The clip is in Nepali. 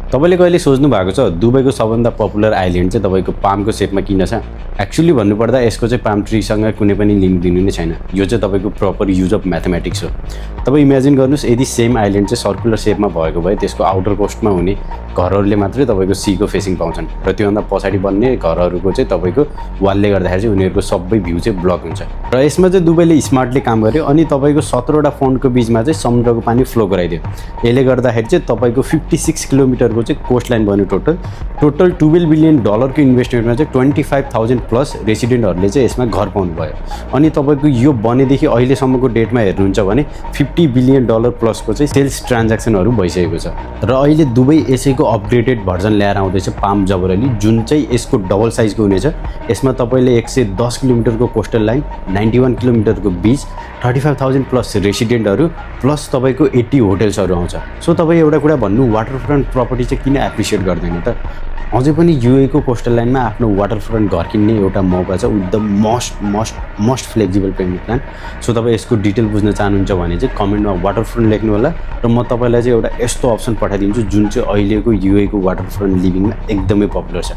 तपाईँले कहिले सोच्नु भएको छ दुबईको सबभन्दा पपुलर आइल्यान्ड चाहिँ तपाईँको पामको सेपमा किन छ? एक्चुअली भन्नुपर्दा यसको चाहिँ पाम ट्रीसँग कुनै पनि लिङ्क दिनु नै छैन। यो चाहिँ तपाईँको प्रपर युज अफ म्याथमेटिक्स हो। तपाईँ इमेजिन गर्नुहोस् यदि सेम आइल्यान्ड चाहिँ सर्कुलर सेपमा भएको भए त्यसको आउटर कोस्टमा हुने घरहरूले मात्रै तपाईँको सीको फेसिङ पाउँछन् र त्योभन्दा पछाडि बन्ने घरहरूको चाहिँ तपाईँको वालले गर्दाखेरि चाहिँ उनीहरूको सबै भ्यू चाहिँ ब्लक हुन्छ। र यसमा चाहिँ दुबईले स्मार्टली काम गर्यो अनि तपाईँको 17वटा फन्टको बिचमा चाहिँ समुद्रको पानी फ्लो गराइदियो। यसले गर्दाखेरि चाहिँ तपाईँको 56 किलोमिटरको चाहिँ कोस्ट लाइन बन्यो। टोटल $12 बिलियन को इन्भेस्टमेन्टमा चाहिँ 25,000 प्लस रेसिडेन्टहरूले चाहिँ यसमा घर पाउनुभयो। अनि तपाईँको यो बनेदेखि अहिलेसम्मको डेटमा हेर्नुहुन्छ भने $50 बिलियन प्लसको चाहिँ सेल्स ट्रान्ज्याक्सनहरू भइसकेको छ। र अहिले दुबई यसैको अपग्रेडेड भर्जन ल्याएर आउँदैछ पाम जबरली, जुन चाहिँ यसको डबल साइजको हुनेछ। यसमा तपाईँले 110 किलोमिटरको कोस्टल लाइन, 91 किलोमिटरको बीच, 35,000 प्लस रेसिडेन्टहरू प्लस तपाईँको 80 होटल्सहरू आउँछ। सो तपाईँ एउटा कुरा भन्नु, वाटरफ्रन्ट प्रपर्टी चाहिँ किन एप्रिसिएट गर्दैन त? अझै पनि युएको कोस्टल लाइनमा आफ्नो वाटरफ्रन्ट घर किन्ने एउटा मौका छ with the most flexible payment plan. So तपाईँ यसको डिटेल बुझ्न चाहनुहुन्छ भने चाहिँ कमेन्टमा वाटरफ्रन्ट लेख्नु होला र म तपाईँलाई चाहिँ एउटा यस्तो अप्सन पठाइदिन्छु जुन चाहिँ अहिलेको युएको वाटरफ्रन्ट लिभिङमा एकदमै पपुलर छ।